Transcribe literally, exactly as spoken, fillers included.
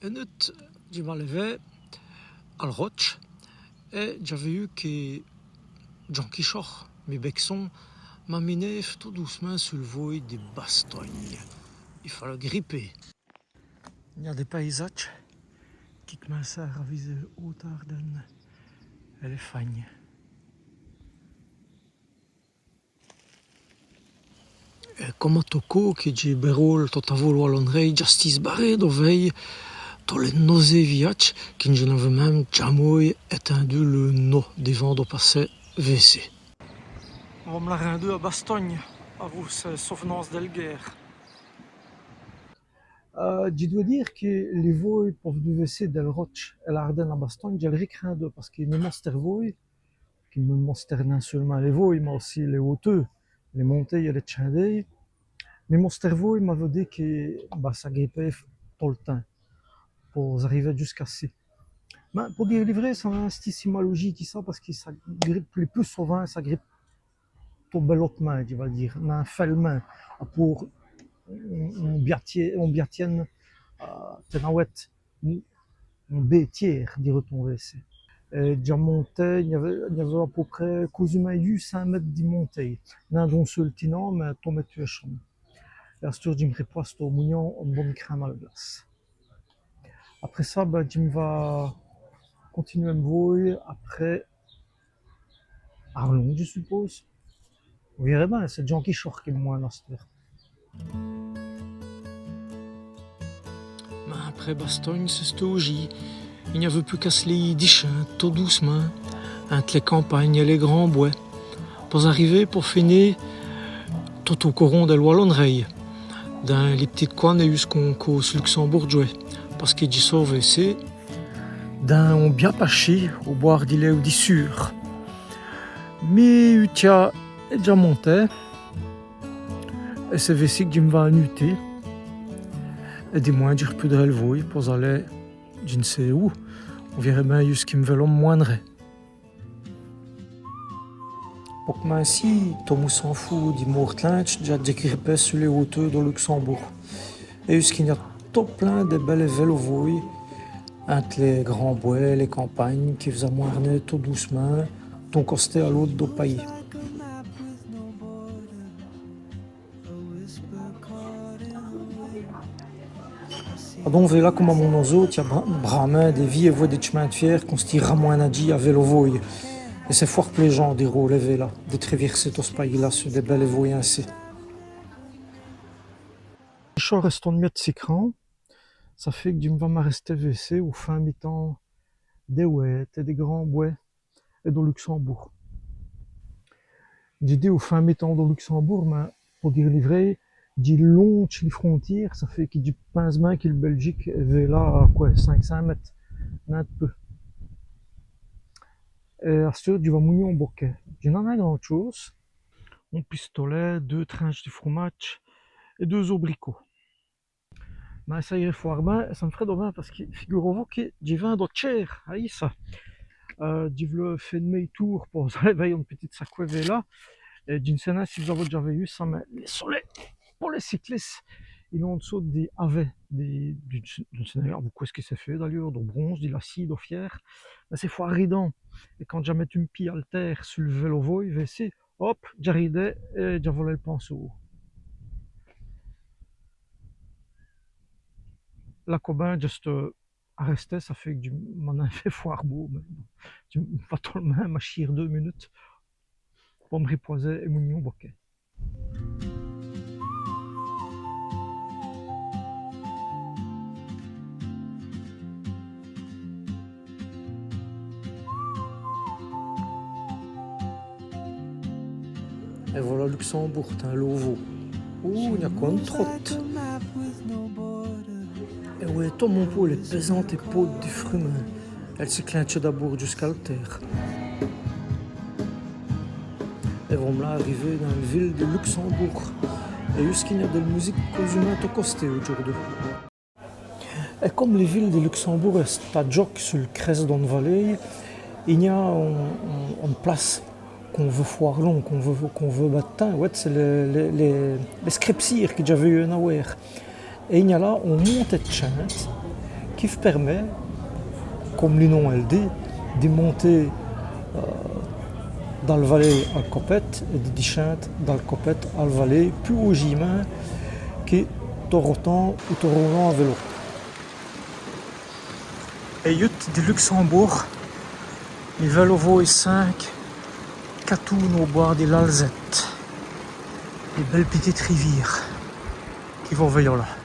Ène nût, dji m'a lèvé al rotche, èt dj'aveu yeû qui Jean Quichor, mi bèsson, m'aminêve tot doûcemint sul vôye di Bastogne. I fåt l' griper. I-gn-a dès paysadjes qui c'minc'nut a raviser ôte Ârdène èt lès Fagnes. Èt come tot côp qui dji bèrôle tot-avau l' Walon'rèye, dj'astî baré do vèy tos lès nozéyes viyadjes qui dji n'aveu minme jamês ètindu l' no divant do passer vêci. Vo-m'-la rindu a Bastogne, avou sès sov'nances dèl guêre. Euh, dji dwè dîre qui li vôye po v'nu vêci dèl Rotche èl Ârdène a Bastogne, dji l' rikrinde pace qui mi mostêr vôye, qui mi mostêr nin seûlemint lès vôyes, mins ossi lès hôteûrs, lès montêyes èt lès tchindêyes. Mi mostêr vôye m'aveu dit qui, bah, ça gripéve tot l' timps po-z-ariver djusqu'a ci. Mins po dîre li vrêy, ça n'èst nin si mal aujî qui ça, pace qui ça gripe li pus sovint, ça gripe tot bèlotemint, dji va dîre, nin fèlemint, a pôrd on, on bia tièr, on bia tiène, euh, tènawète, on, on bê tièr, dîreut-on vêci. Èt dj'a monté, i-gn-aveut, i-gn-aveut a pô près cåzumint yût cints mètes di montêye, nin d'on seûl tinant, mins tot mètû èchone. Èt asteûre dji m' ripwèse au mougnant one bone crème al glace. Après ça, bin, dji m' va continuwer m' vôye après Arlon, dji supôse. Vos vièrez bin, c'èst Jean Quichor qui m' mwin.ne asteûre. Mins après Bastogne, c'èst aujî. I-gn-aveut pus qu'à s' lèyî dischinde tot doûcemint inte lès campagnes èt lès grands bwès, po-z-ariver po fini tot au coron dèl Walon'rèye, dins li p'tite cwin èyu qu'on cåse luxembourgewaîs, pace qui dji so vêci dins on bia pachî, au bwârd di l'êwe di Sûre. Mi, Utia èt dj'a monté, èt c'èst vêci qui dji m' va anuti, èt dimwin dji r'prindrè l' vôye po-z-aler dji n' sé wou. Vos vièrez bin yusqu'i m' vèlo m' mwin.nrè. Po c'mincî, tot moussant foû di Mårtlinge, dj'a djè gripé su lès hôteûrs do Luxembourg. Èt yusqu'i-gn-a tot plin dès bèlès vèlovôyes, inte lès grands bwès, lès campagnes, qui v's-amwin.nenut tot doûcemint d'on costé a l'ôte do payis. Adon vêla, come a mon-ôte, i-gn-a bra-, bramint dès vîyès vwès di tch'min d' fiêr qu'ont stî ramwin.nadjîyes a vèlovôyes. Èt c'èst fwért plêjant di rôler vêla, di travièrser tot ç' payis-la su dès bèlès vôyes insi. Èt cho rèstant mia d' sicrant, ça fêt qui dji m' va m'arèster vêci au fin mitan dès wêdes èt dès grands bwès èt do Luxembourg. Dji di au fin mitan do Luxembourg, mins po dîre li vrêy, dji londje li frontiére, ça fêt qui dji pinse bin qui l' Bèljique èst vêla a qwè, cinq cints mètes, nin d' pus. Èt asteûre dji va mougnî on bokèt. Dji n'a nin grand tchôse, on pistolèt, deûs trintches di fromadje èt deûs-abricots. Mins ça îreût fwért bin, èt ça m' f'reût do bin pace qui, figuroz-vos qui dji vin do Tchêr, ayi ça. Euh, dji v'leû fé demi-toûr po-z-aler vèy one pitite saqwè vêla. Èt dji n' sé nin si v's-avoz dèdja vèyu ça, mins lès solêts po lès ciclisses, il ont one sôte di, avè, di, di, dji n' sé nin avou qwè ç' qui c'èst fêt d'ayeûrs, do bronze, di lacî, do fiêr. Mins c'èst fwért ridant. Èt quand dj'a mètu m' pîd al têre su l' vèlovôye, vêci, hop, dj'a ridè èt dj'a volè l' pinceau. Là, come bin, dj'èsteu arèsté, ça fêt qui dj' m'a nin fêt fwért bôt, mins dji m' va tot l' minme achîr deûs munutes po m' ripwèser èt mougnî on bokèt. Èt vola Luxembourg, tins, là-vos. Ouh, i-gn-a qwè, one trote. Èt wêtoz, mon pô, lès pèzantès pôtes di frumint. Èle si clintche d'abôrd djusqu'al têre. Èt vo-m'-la arivé dins l' vile di Luxembourg. Èt yusqu'i-gn-a dèl musique cåzumint tot costé audjoûrdu. Èt come li vile di Luxembourg èst a djoke su l' crèsse d'one valéye, i-gn-a on, on, one place qu'on vèt fwért lon, qu'on vèt, qu'on vèt bin d' timps. Wêtez, c'èst lès, lès, lès, lès scripsîres qui dj'aveu yeû a vôy. Èt i-gn-a là on monté d' tchinte, qui pèrmèt, come li nom èl dit, di monter, euh, dins l' valéye al copète èt di dischinde dins l' copète al valéye pus aujîmint qui tot rotant ou tot rôlant à vélo. Èt yutz di Luxembourg, mi vélo vôye cinq catounes au bôrd di l'Alzette. Dès bèlès pititès rivîres qui vos vèyoz là.